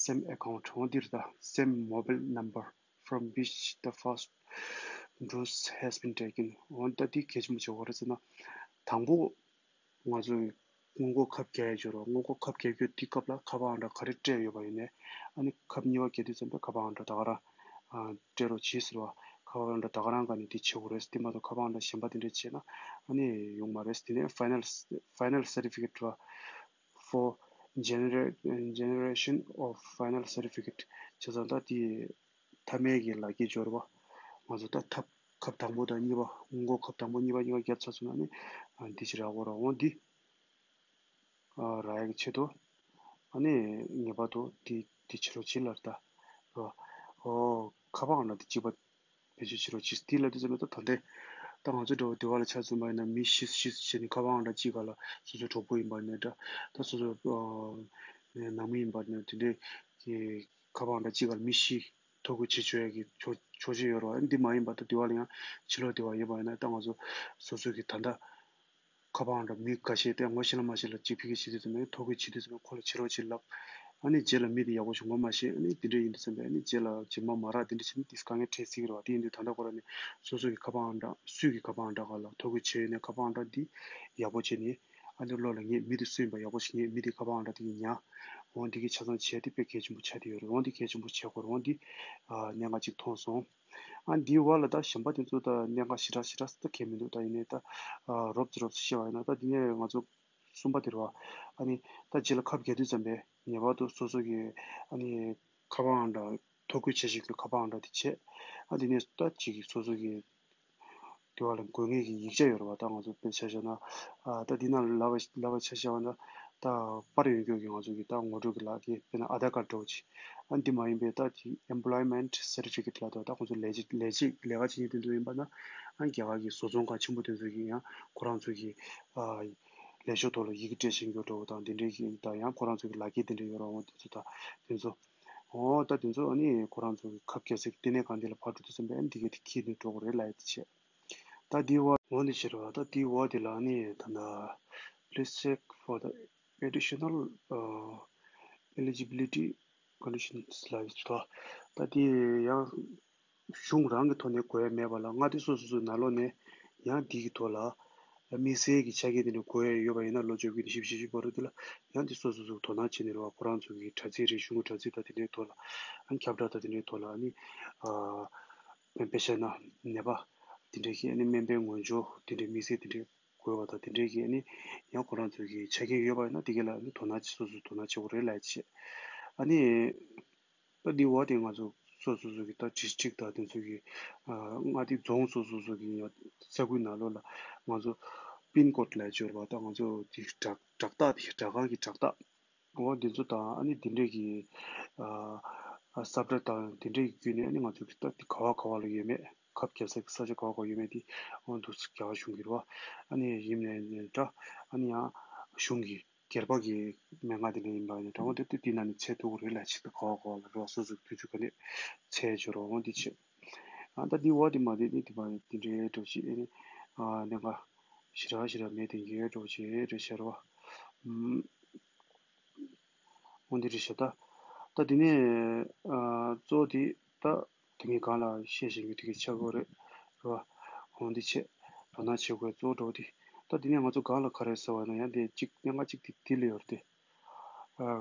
same account འོ་འདིར་ད་same mobile number from which the first dose has been taken འོ་ད་འདི་གལ་ཆེན་པོ་བྱེད་དགོས་རེད་ཟེར་ན། དང་པོ་ང་ཚོས་སྔོན་འགོག་ཁབ་རྒྱག་ཡས་ཡོད་རེད་བ། སྔོན་འགོག་ཁབ་རྒྱག་རྒྱུ་དེ་སྐབས་ལ་ཁ་པར་ཨང་གྲངས་ག་རེ་སྤྲད་ཡོད་པ་ཡིན་ནའི་ཨ་ནི་ཁབ་གཉིས་པ་རྒྱག་དུས་ཙམ་པའི་ཁ་པར་ཨང་གྲངས་ད་ག་རང་ཨ་སྤྲད་རོགས་གྱིས་ཟེར་བ། ཁ་པར་ཨང་གྲངས་ད་ག་རང་ག་ནས་དེ་བྱེད་དགོས་རེད། དེ་མ་གཏོགས་ཁ་པར་ཨང་གྲངས་གཞན་པ་དེ་འདྲ་བྱས་ན་ཨ་ནི་ཡོང་མ་རེད། དེ་ནས་final final certificate ར་for genera- generation of final certificate བྱས་ཙང་ད་དེ་མཐའ་མའི་གི་ལག་འཁྱེར་འབྱོར་བ། ང་ཚོ་ད་ཐབ་ཁབ་དང་པོ་དང་གཉིས་པ་སྔོན་འགོག་ཁབ་དང་པོ་གཉིས་པ་གཉིས་པ་བརྒྱབ་ཚར་སོང་ན་ནི་ཨ་འདི་ཅི་རག་གོ་ར་འོང་འདི་ཨ་རག་ཡག་གི་ཆེད་དུ་ཨ་ནི་ངེས་པར་དུ་འདི་འདི་བྱེད་རོགས་བྱེད་ལབ་ད་ར། ཨོ་ཁ་པར་ཨང་གྲངས་འདི་གཅིག་པ་བེད་སྤྱོད་བྱེད་རོགས་གྱིས། འདི་ལབ་དུས་ཙམ་པ་ད་ད་ལྟའི་ད་ང་ཚོ་འདྲ་བོ་སྡེ་བ་ལ་ཆ་མཚོན་པ་ཡིན་ན་མི་བཞི་བཞི་བྱས་ནས་ཁ་པར་ཨང་གྲངས་གཅིག་སྒང་ལ་སོ་སོའི་གྲོགས་པོ་ཡིན་པ་ནས་འདྲ་ད་སོ་སོའི་ཨ་ནང་མི་ཡིན་པ་ནས་དེ་འདྲའི་གི་ཁ་པར་ཨང་གྲངས་གཅིག་སྒང་ལ་མི་བཞི་ཐོ་འགོད་བྱེད་ཆོག་ཡག་གི་ཆོག་ཆོག་མཆན་ཡོད་རེད་བ། འདི་མ་ཡིན་པ་ད་སྡེ་བ་ལ་ཡང་ཕྱི་ལོགས་སྡེ་བ་ཡོད་པ་ཡིན་ན་ད་ང་ཚོ་སོ་སོ་གི་ད་ལྟ་ཁ་པར་ཨང་གྲངས་མི་འགའ་ཤས་དེ་ངོ་ཤེས་ལ་མ་ཤེས་ལ་གཅིག་ཕ་གི་བྱེད་དུས་ཙམ་པ་ཐོ་འགོད་བྱེད་དུས་ཙམ་པ་ཁོ་ལ་བྱེད་རོགས་བྱེད་ལབ། ཨ་ནི་རྗེས་ལ་མི་དེ་ཡག་པོ་ཞིག་ངོ་མ་ཤེས། ཨ་ནི་དེ་འདྲ་ཡིན་དུས་ཙམ་པ་ཨ་ནི་རྗེས་ལ་རྗེས་མ་མ་རག་དེ་འདྲ་བྱེད་ན་དེ་དཀའ་ངལ་འཕྲད་སྲིད་ཀྱི་རེད་བ། དེ་ཡིན་དུས་ད་ལྟ་ཁོ་རང་ནི་སོ་སོ་གི་ཁ་པར་ཨང་གྲངས་སུས་ཀྱི་ཁ་པར་ཨང་གྲངས་སྒང་ལ་ཐོ་འགོད་བྱས་ཡོད་ནའི་ཁ་པར་ཨང་གྲངས་འདི་ཡག་པོ་བྱས་ནས་ཨ་ནི་བློ་ལ་ངེས། མི་དེ་སུ་ཡིན་པ་ཡག་པོ་ཞིག་ངེས། མི་དེ་ཁ་པར་ཨང་གྲངས་དེ་གི་ཉར་འོང་། དེ་གི་ཆ་ཚང་བྱས་དེ་དཔེ་གལ་ཆེན་པོ་ཆགས་བསྡད་ཡོད་རེད། འོང་དེ་གལ་ཆེན་པོ་བྱེད་དགོས་རེད། འོང་དེ་ཨ་གནད་འགག་ཅིག་མཐོང་སོང་། ཨ་འདིའི་བར་ལ་ད་གཞན་པ་དེ་ཚོ་ད་གནད་འགག་ཞེ་དྲག་ཞེ་དྲག་ད་གལ་མི་འདུག་ད་ཡིན་ནའི་ད་ཨ་རོབ་ཙམ་རོབ་ཙམ་བཤད་པ་ཡིན་ན་ད་འདི་ནས་ང་ཚོ་གསུམ་པ་དེ་རེད་བ། ཨ་ནི་ད་རྗེས་ལ་ཁབ་རྒྱག་དུས་ཙམ་པས་ངེས་པར་དུ་སོ་སོ་གི་ཨ་ནི་ཁ་པར་ཨང་གྲངས་ཐོ་འགོད་བྱས་བཞག་གི་ཁ་པར་ཨང་གྲངས་དེ་བྱས། ཨ་དེ་ནས་ད་ཅིག་སོ་སོ་གི་དེ་བ་ལ་དགོས་ངེས་ཀྱི་ཡིག་ཆ་ཡོད་རེད་བ། ད་ང་ཚོ་དཔེ་ཆ་བཞག་ན་ཨ་ད་འདི་ནང་ལ་ལབ་པ་ལབ་པ་ཆ་བཞག་པ་ན་ད་པར་ཡོད་མཁན་གྱི་ང་ཚོ་གི་ད་ངོ་སྤྲོད་ཀྱི་ལག་འཁྱེར་དཔེར་ན་ཨ་དྷར་ཀར་འདྲ་བོ་ཅིག་ཨ་འདི་མ་ཡིན་པའི་ད་ཅིག་employment certificate ལབ་དུས་ད་ཁོང་ཚོ་ལས་བྱེད་ལས་བྱེད་ལས་ཀ་བྱེད་མཁན་དེ་ཚོ་ཡིན་པ་ན་ཨ་རྒྱ་གར་གྱི་བཟོ་ཚོང་ཁང་ཆེན་པོ་དེ་ཚོ་གི་ཡང་ཁོ་རང་ཚོ་གི་ཨ་ལས་ཤོག་ཐོག་ལ་ཡི་གེ་སྤྲད་བཞིན་ཡོད་འགྲོ་བ་དང་དེ་འདྲའི་གི་དང་ཡང་ཁོ་རང་ཚོ་གི་ལག་འཁྱེར་དེ་འདྲ་ཡོད་རེད་བ། དེ་ཚོ་ད་དེ་ཚོ་འོ་ད་དེ་ཚོ་ཨ་ནི་ཁོ་རང་ཚོ་གི་ཁབ་རྒྱག་སའི་ལྟེ་གནས་ཁང་དེ་ལ་ཕར་འགྲོ་དུས་ཙམ་པས་ཨ་ནི་དེ་གས་དེ་འཁྱེར་ནས་འགྲོ་དགོས་རེད་ལབ་ཡ་དེ་བྱས། ད་དེའི་འོག་འོ་འདི་བྱས་རེད་བ། ད་དེའི་འོག་དེ་ལ་ཨ་ནི་ད་ལྟ་please check for the additional uh, eligibility conditions ལབ་ཡ་ཅིག་འདུག་ད་དེ་ཡང་གཞུང་རང་གི་ཐོག་ནས་དགོས་ཡ་མེད་པ་ལ་མངའ་སྡེ་སོ་སོ་སོའི་ནང་ལོགས་ནས་ཡང་དེ་གི་ཐོག་ལ་དམིགས་བསལ་གྱི་ཆ་རྐྱེན་དེ་འདྲ་དགོས་ཡ་ཡོད་པ་ཡིན་ན་ལོ་བཅོ་བརྒྱད་ནས་བཞི་བཅུ་ཞེ་བཞི་བར་དུ་དེ་ལ་ཡང་དེ་སོ་སོ་སོ་དོ་སྣང་བྱས་ནས་རེད་བ། ཁོ་རང་ཚོ་གི་དྲ་ཚིགས་རེད། གཞུང་གི་དྲ་ཚིགས་དང་དེ་འདྲའི་ཐོག་ལ་ཨ་ཁྱབ་བསྒྲགས་དང་དེ་འདྲའི་ཐོག་ལ་ཨ་ནི་ཨ་དཔེ་བཤད་ན་ནད་པ་དེ་འདྲའི་གི་ཨ་ནི་སྨན་པའི་ངོས་སྦྱོར་དེ་འདྲའི་དམིགས་བསལ་དེ་འདྲའི་དགོས་པ་དང་དེ་འདྲའི་གི་ཨ་ནི་ཡང་ཁོ་རང་ཚོ་གི་ཆ་རྐྱེན་ཡོད་པ་ཡིན་ན་དེ་ག་ལ་ཨ་ནི་དོ་སྣང་སོ་སོ་དོ་སྣང་བྱེད་དགོས་རེད་ལབ་བྱས། ཨ་ནི་ད་འདི་འོག་དེ་ང་ཚོ་སོ་སོ་སོ་གི་ད་district དང་དེ་ཚོ་གི་ཨ་མངའ་སྡེ་རྫོང་སོ་སོ་སོ་གི་ཡང་ས་ཁུལ་ནང་ལོགས་ལ་ང་ཚོ་pin code ལབ་ཡ་ཅིག་ཡོད་རེད་བ། ད་ང་ཚོ་དེ་བྲག་བྲག་རྟགས་དེ་བྲག་སྒང་གི་བྲག་རྟགས། འོ་འདི་ཚོ་དང་ཨ་ནི་འདི་འདྲས་ཀྱི་ཨ་ཨ་ས་བཀྲ་དང་འདི་འདྲས་ཀྱི་བརྒྱུད་ནས་ཨ་ནི་ང་ཚོ་གི་ད་འདི་ག་བ་ག་བ་ལ་ཡོད་མེད། ཁབ་རྒྱག་ས་གི་ས་ཆ་ག་བ་ག་བ་ཡོད་མེད་དེ་འོ་འདུག་སེ་རྒྱ་གར་གཞུང་གི་རེད་བ། ཨ་ནི་ཡིན་ནའི་འདྲ། ཨ་ནི་ཡང་གཞུང་གི་སྒེར་པ་གི་སྨན་ཁང་དེ་འདྲ་ཡིན་པ་ཡིན་ན་འདྲ། འོ་དེ་དེ་དེ་ནང་ནས་ཚད་མཐོ་པོ་རེད་ལབ་ཅིག་ད་ག་བ་ག་བ་ལ་རེད་བ། སོ་སོ་གི་དུས་ཚོད་ག་ནས་ཚད་འབྱོར་བ་འོ་འདི་བྱེད། ཨ་ད་འདི་བ་དེ་མ་དེ་ནི་དེ་མ་དེ་འདྲའི་འགྲོ་ཅིག་ཨ་ནི་ཨ་གནད་འགག་ཞེ་དྲག་ཞེ་དྲག་མེད་དེ་འགའ་འགྲོ་ཅིག་རེད་ཤར་བ། ཨུམ། འོ་འདི་རེད་ཤག་ད། ད་དེ་ནས་ཨ་གཙོ་བོ་དེ་ད་དེ་ངས་གང་ལ་བཤད་བཞིན་ཡོད་དེ་གའི་ཆགས་ཀྱི་རེད་རེད་བ། འོ་འདི་བྱས། དོ་སྣང་བྱེད་དགོས་གཙོ་བོ་འདྲ་བོ་དེ། ད་དེ་ནས་ང་ཚོ་གང་ལ་ག་རེ་ཟེར་བ་ན་ཡང་དེ་གཅིག་གནད་འགག་གཅིག་དེ་དེ་ལ་ཡོད་རེད་དེ།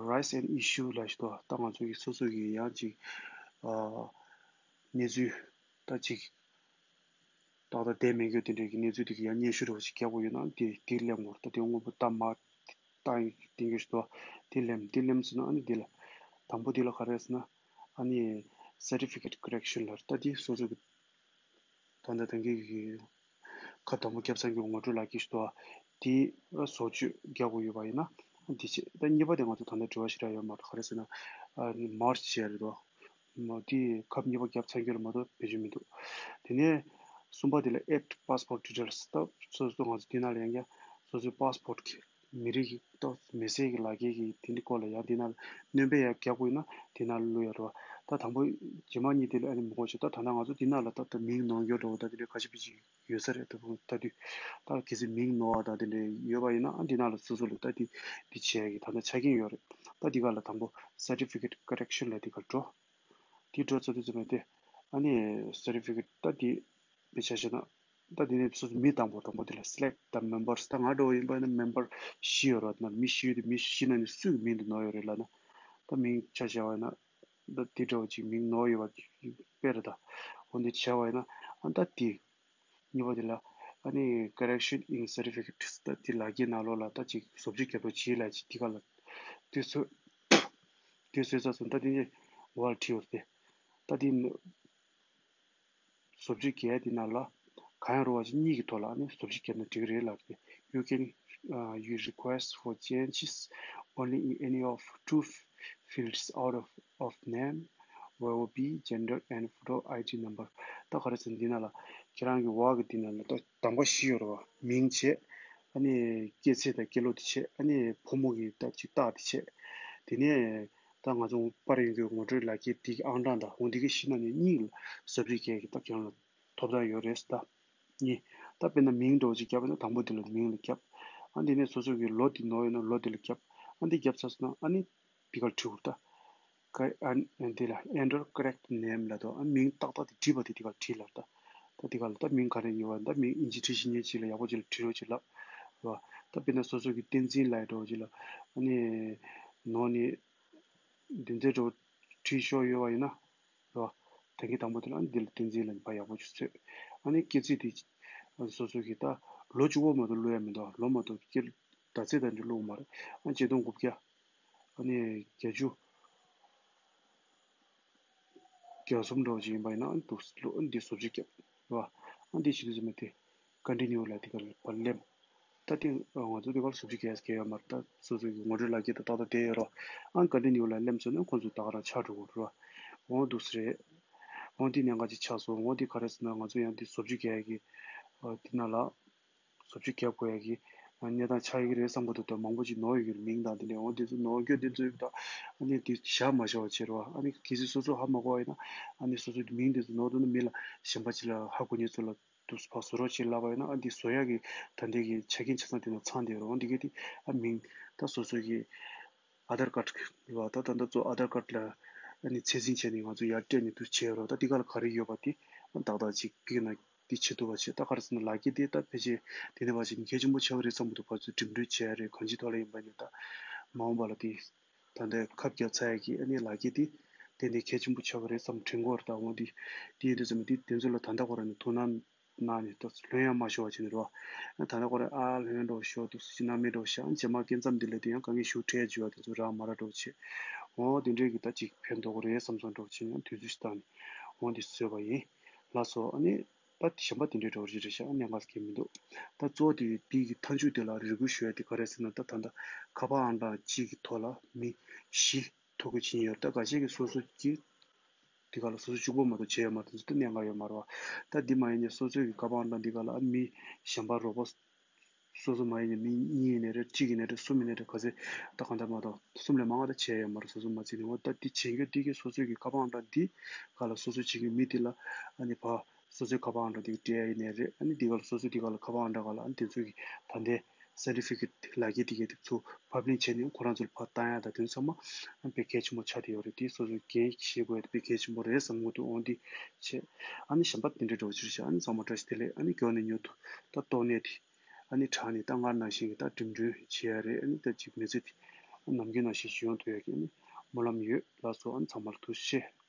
Rights and issue ལབ་ཞིག་འདུག་ད་ང་ཚོ་གི་སོ་སོ་གི་ཡང་གཅིག་གནས་ཚུལ་ད་གཅིག་ཏག་ཏག་བསྡད་མེད་རྒྱུ་དེ་འདྲའི་གི་གནས་ཚུལ་དེ་གི་ཡང་སྙན་ཞུ་འདྲ་བོ་ཞིག་རྒྱག་དགོས་ཡོད་ན་དེ་དེ་གླེང་དགོས་རེད། ད་དེ་དངོས་པོ་ད་མ་ཏང་ཏིང་གི་ཞུ་དོ། དེ་ལེམ་དེ་ལེམ་ཟེར་ན་ཨ་ནི་དེ་ལ། དང་པོ་དེ་ལ་ག་རེ་ཟེར་ན། ཨ་ནི་certificate correction ལ་ད་དེ་སོ་སོ་གི་ད་ལྟ་ད་གི་གི་ཁ་དང་པོ་བརྒྱབ་ཚར་གི་ངོ་སྤྲོད་ལག་ཁྱེར་ཞུ་དོ། དེ་བཟོ་བཅོས་རྒྱག་དགོས་ཡོད་པ་ཡིན་ན་ཨ་དེ་བྱེད། ད་གཉིས་པ་དེ་ང་ཚོ་ད་ལྟ་དྲི་བ་ཞིག་རག་ཡོད་མ་རེད། ག་རེ་ཟེར་ན་ཨ་ནི་merge བྱས་རེད་དོ། མ་དེ་ཁབ་གཉིས་པ་བརྒྱབ་ཚར་གི་ལ་མ་གཏོགས་བེད་སྤྱོད་མི་འདུག་དེ་ནས་གསུམ་པ་དེ་ལ་add passport details ད་སོ་སོ་ང་ཚོ་དེ་ནང་ལ་ཡང་ཀྱང་སོ་སོའི་passport གི་མི་རིགས་ཀྱི་ཏོག་མི་སེར་གྱི་ལག་ཁྱེར་གྱི་དེ་འདྲའི་སྐོར་ལ་ཡང་དེ་ནང་ལ་སྣོན་པ་ཡང་རྒྱག་དགོས་ན་དེ་ནང་ལ་བླུག་ཡ་རེད་བ། ད་དང་པོ་རྗེས་མ་གཉིས་དེ་ལ་ཨ་ནི་མི་དགོས་ཆེ། ད་ད་ལྟ་ང་ཚོ་དེ་ནང་ལ་ད་ད་མིང་ནོར་འགྱོ་འགྲོ་བ་ད་དེ་འདྲའི་ཁ་ཤས་པི་ཅིག་ཡོད་ས་རེད། ད་ད་དུས་ད་གལ་སྲིད་མིང་ནོར་བ་ད་དེ་འདྲའི་ཡོད་པ་ཡིན་ན་ཨ་འདི་ནང་ལ་སོ་སོ་ལ་ད་དེ་དེ་བྱེད་ཡ་གི་ད་ལྟ་ཆ་རྐྱེན་ཡོད་རེད། ད་འདི་ག་ལ་དང་པོ་certificate correction ལ་འདི་ག་འགྲོ། དེ་འགྲོ་ཚར་དུས་ཙམ་པ་དེ་ཨ་ནི་certificate ད་དེ་དཔེ་ཆ་བཞག་ན་ད་དེ་ནས་སོ་སོ་མི་དང་པོ་དང་པོ་དེ་ལ་select the members ད་ང་འདྲ་བོ་ཡིན་པ་ན་member བཞི་ཡོད་རེད་བ། ད་མི་བཞི་ཡོད་དེ་མི་བཞི་ནང་ནས་སུའི་མིང་དེ་ནོར་ཡོད་རེད་ལབ་ན། ད་མིང་ཆ་བཞག་པ་ཡིན་ན་ད་དེ་འདྲ་བོ་ཅིག་མིང་ནོར་ཡོད་པ་དཔེ་རེད། ད་འོ་འདི་བྱས་པ་ཡིན་ན་ཨ་ད་དེ། གཉིས་པ་དེ་ལ་ཨ་ནི་correction in certificate ད་དེ་ལག་འཁྱེར་ནང་ལོགས་ལ་ད་ཅིག་བཟོ་བཅོས་རྒྱབ་རོགས་གྱིས་ལབ་ཅིག་དེ་ག་ལ་དེ་ཚོ་དེ་བཟོས་ཚར་སོང་། ད་དེ་ནས་འོག་ལ་བྲིས་ཡོད་རེད་དེ། ད་དེ་བཟོ་བཅོས་རྒྱག་ཡ་དེ་ནང་ལ་གང་ཡང་རུང་བ་ཅིག་གཉིས་ཀྱི་ཐོག་ལ་ཨ་ནི་བཟོ་བཅོས་རྒྱབ་ན་འགྲིག་གི་རེད་ལབ་རེད། You can uh, you request for changes only in any of two fields out of, of name, verb, gender and photo I D number ད་ག་རེ་ཟེར་འདི་ནང་ལ་ཁྱེད་རང་གི་འོག་གི་འདི་ནང་ལ་ད་གདམ་ག་བཞི་ཡོད་རེད་བ། མིང་བྱས། ཨ་ནི་སྐྱེས་ཚེས་དང་སྐྱེས་ལོ་དེ་བྱས། ཨ་ནི་ཕོ་མོ་གི་ད་ཅིག་རྟགས་དེ་བྱས། དེ་ནས་ད་ང་ཚོ་པར་ཡིན་གྱི་ངོ་སྤྲོད་ལག་འཁྱེར་དེ་གི་ཨང་གྲངས་དང་འོ་འདི་གི་བཞི་ནང་ནས་གཉིས་ལ་བཟོ་བཅོས་རྒྱག་གི་ད་ཁྱེད་རང་ལ་ཐོབ་ཐང་ཡོད་རེད་ད། གཉིས། ད་དཔེར་ན་མིང་འདྲ་བོ་ཅིག་བརྒྱབ་པ་ན་དང་པོ་དེ་ལ་མིང་ལ་བརྒྱབ། ཨ་དེ་ནས་སོ་སོ་གི་ལོ་དེ་ནོར་ཡོད་ན་ལོ་དེ་ལ་བརྒྱབ། ཨ་འདི་བརྒྱབ་ཚར་སོང་ན་ཨ་ནི་འདི་གར་བྲིས་དགོས་ད། ཀ་ཨ་འདི་ལ་enter correct name ལབ་དོ། ཨ་མིང་ཏག་ཏག་དེ་བྲིས་པ་དེ་འདི་གར་བྲིས་ལབ་ད། ད་འདི་གར་ལ་ད་མིང་ག་རེ་ཡོད་པ་ད་མིང་ཨིན་ཇི་བྲིས་ཤེས་མཁན་ཅིག་ལ་ཡག་པོ་ཅིག་ལ་བྲིས་རོགས་ཅིག་ལབ། རེད་བ། ད་དཔེར་ན་སོ་སོ་གི་བསྟན་འཛིན་ལབ་འདྲ་བོ་ཅིག་ལ་ཨ་ནི་ནོར་ནི་འདི་འདྲ་འདྲ་བོ་བྲིས་ཤོག་ཡོད་པ་ཡིན་ན། རེད་བ། ད་གིན་དང་པོ་དེ་ལ་ཨ་ནི་འདི་ལ་བསྟན་འཛིན་ལ་ཕར་ཡག་པོ་ཅིག་བཟོས། ཨ་ནི་སྐྱེས་ཚེས་དེ་སོ་སོ་གི་ད་ལོ་གཅིག་པོ་མ་གཏོགས་བླུག་ཡ་མི་འདུག་ལོ་མ་གཏོགས་སྐྱེས་ཟླ་ཚེས་དང་འདི་བླུག་མ་རེད། ཨ་ཆིག་སྟོང་དགུ་བརྒྱ། ཨ་ནི་བརྒྱད་ཅུ་གྱ་གསུམ་འདྲ་བོ་ཅིག་ཡིན་པ་ཡིན་ན་ཨ་ནི་འདུག་ལོ་ཨ་ནི་འདི་བཟོ་བཅོས་རྒྱབ། རེད་བ། ཨ་ནི་འདི་བྱེད་དུས་ཙམ་པ་དེ། continue ལ་དེ་ག་ལ་ཕར་ལེམ། ད་དེ་ང་ཚོ་དེ་ག་ལ་བཟོ་བཅོས་རྒྱག་ཡ་ཡོད་མ་རེད། ད་སོ་སོ་གི་ངོ་སྤྲོད་ལག་འཁྱེར་དང་ཏག་ཏག་བསྡད་ཡོད་རེད་བ། ཨ་continue ལ་ལེམ་ཚོ་ནས་ཁོང་ཚོ་ད་ག་རང་ཆགས་འགྲོ་གི་རེད་བ། འོ་འདུག་སེ་རེད། འོ་འདི་གནད་འགག་ཅིག་ཆགས་སོང་། འོ་འདི་ག་རེ་ཟེར་ན་ང་ཚོ་ཡང་འདི་བཟོ་བཅོས་རྒྱག་ཡ་གི་ཨ་དེ་ནང་ལ་བཟོ་བཅོས་རྒྱག་དགོས་ཡ་གི་ཨ་གནས་སྟངས་ཆགས་ཡོད་ཀྱི་རེད་བསམ་གི་འདུག་ད་མང་པོ་ཅིག་ནོར་ཡོད་ཀྱི་རེད། མིང་དང་དེ་འདྲ་འོ་འདི་ཚོ་ནོར་རྒྱུ་འདི་ཚོ་ཡོད་ད། ཨ་ནི་འདི་བཞག་མ་བཞག་པ་བྱེད་རོགས། ཨ་ནི་གལ་སྲིད་སོ་སོ་ཧ་མ་གོ་བ་ཡིན་ན་ཨ་ནི་སོ་སོ་གི་མིང་འདི་ཚོ་ནོར་འདུག་ན་མི་ལ་གཞན་པ་ཅིག་ལ་ཧ་གོ་མཁན་ཚོ་ལ་དུས་སུ་ཕར་བཟོ་རོགས་བྱེད་ལབ་པ་ཡིན་ན་ཨ་འདི་བཟོ་ཡག་གི་ད་ལྟའི་གི་ཆ་རྐྱེན་ཆ་ཚང་དེ་ནང་ཚང་བསྡད་རོགས། འདི་གི་དེ་ཨ་མིང་ད་སོ་སོ་གི་ཨ་དྷར་ཀར་ལ་ད་ད་ལྟ་གཙོ་ཨ་དྷར་ཀར་ལ་ཨ་ནི་ཚད་འཛིན་བྱས་ནས་ང་ཚོ་ཡར་སྤྲད་ནས་དུ་བྱས་རོགས། ད་འདི་ག་ལ་ག་རེ་ཡོད་པ་དེ་ཨ་ཏག་ཏག་ཅིག་གི་ན་འདི་བྱེད་ཐུབ་པ་བྱེད། ད་ག་རེ་ཟེར་ན་ལག་འཁྱེར་དེ་ད་ཕལ་ཆེར་དེ་ནས་ཕར་ཕྱིན་གལ་ཆེན་པོ་ཆགས་ཀྱི་རེད་བསམ་གི་འདུག་ཕར་ཚུར་འགྲིམ་འགྲུལ་བྱས་རེད། གང་ཅིའི་ཐོག་ལ་ཡིན་པ་ནས་ད་མ་འོངས་པ་ལ་དེ་ད་ལྟའི་ཁབ་བརྒྱབ་ཚར་ཡག་གི་ཨ་ནི་ལག་འཁྱེར་དེ་ཏན་ཏན་གལ་ཆེན་པོ་ཆགས་ཀྱི་རེད་བསམ་དྲན་གྱི་ཡོད་རེད། ད་འོ་དེ་དེ་ཡིན་དུས་ཙམ་དེ་དེ་ཚོ་ལ་ད་ལྟ་ཁོ་རང་ནས་ཐུགས་སྣང་གནང་ནས་ད་ལོན་ཡང་མ་ཤོར་བ་བྱས་ནས་རེད་བ། ད་ལྟ་ཁོ་རང་ཨ་ལོན་འགྲོ་ཤོར་འདུག་སུ་ཞིག་སྣང་མེད་འགྲོ་ཤག་རྗེས་མ་སྐབས་མཚམས་འདི་ལ་དེ་ཡང་དཀའ་ངལ་ཞེ་པོ་འཕྲད་བྱུང་བ་དེ་ཚོ་རག་མ་རག་འགྲོ་བྱས། འོ་དེ་འདྲས་ཀྱི་ད་ཅིག་ཕན་ཐོགས་ཀྱི་རེད་བསམ་སོང་འགྲོ་བྱས་ཡང་དུས་ཚོད་ཞིག་བཏང་ནས་འོ་འདི་བཟོས་པ་ཡིན། ལགས་སོ། ཨ་ནི། ད་གཞན་པ་དེ་འདྲའི་འགྲོ་རེ་རེ་ཤག་གནད་འགག་གི་མི་འདུག་ད་གཙོ་བོ་དེ་དེ་གི་མཐའ་མཇུག་དེ་ལ་རེ་སྐུལ་ཞུ་ཡ་དེ་ག་རེ་ཟེར་ན་ད་ད་ལྟ་ཁ་པར་ཨང་གྲངས་གཅིག་གི་ཐོག་ལ་མི་བཞི་ཐོ་འགོད་བྱེད་ཀྱི་ཡོད་རེད། ད་འགའ་ཤས་ཀྱིས་སོ་སོ་གི་དེ་ག་ལ་སོ་སོ་གཅིག་པོ་མ་གཏོགས་བྱས་ཡོད་མ་རེད། དེ་ཚོ་ད་གནད་འགག་ཡོད་མ་རེད་བ། ད་འདི་མ་ཡིན་ནས་སོ་སོ་གི་ཁ་པར་ཨང་གྲངས་འདི་ག་ལ་ཨ་མི་གཞན་པ་རོགས་པ་སོ་སོ་མ་ཡིན་ནས་མི་གཉིས་ཡིན་ནའི་རེད། གཅིག་ཡིན་ནའི་རེད། གསུམ་ཡིན་ནའི་རེད། ག་ཚོད་ད་གང་ལྟར་མ་གཏོགས་གསུམ་ལས་མང་བ་ད་བྱས་ཡོད་མ་རེད། སོ་སོ་མ་བརྩིས་ནས་འོ་ད་འདི་བྱེད་རྒྱུ་འདི་གི་སོ་སོ་གི་ཁ་པར་ཨང་གྲངས་འདི་ག་ལ་སོ་སོ་བྱེད་ཀྱི་མི་དེ་ལ་ཨ་ནི་ཕ། སོ་སོའི་ཁ་པར་ཨང་གྲངས་དེ་སྤྲད་ཡ་ཡིན་ནའི་རེད། ཨ་ནི་འདི་ག་ལ་སོ་སོའི་འདི་ག་ལ་ཁ་པར་ཨང་གྲངས་ག་ལ་ཨ་ནི་དེ་ཚོ་གི་ད་ལྟའི་ སར་ཊི་ཕི་ཀེཊ་ལག་འཁྱེར་དེ་གའི་དེ་ཚོ་ཕབ་ལེན་བྱས་ནས་ཁོ་རང་ཚོ་ལ་ཕར་བཏང་ཡ་དང་དེ་ཚོ་ཚང་མ་དཔེ་གལ་ཆེན་པོ་ཆགས་བསྡད་ཡོད་རེད། དེ་སོ་སོའི་འགན་ཤེས་དགོས་ཡ་དེ་དཔེ་གལ་ཆེན་པོ་རེད་བསམ་གྱི་འདུག་འོ་འདི་བྱས། ཨ་ནི་གཞན་པ་དེ་འདྲའི་འདྲ་བོ་ཅིག་རེད་ཤག་ཨ་ནི་ཚང་མ་བཀྲ་ཤིས་བདེ་ལེགས། ཨ་ནི་མགྱོགས་ནས་མྱུར་དུ་ད་ཏོག་ནད་དེ་ཨ་ནི་དྲག་ནས་ད་སྔར་ནང་བཞིན་གྱི་ད་འགྲིམ་འགྲུལ་བྱེད་ཡ་རེད། ཨ་ནི་ད་ཅིག་མི་ཚེ་དེ་ནམ་རྒྱུན་ནང་བཞིན་ཅིག་ཡོང་ཐུབ་ཡ་གི་ཨ་ནི་སྨོན་ལམ་ཡོད། ལགས་སོ། ཨ་ནི་ཚང་མ་ལ་ཐུགས་རྗེ་ཆེ།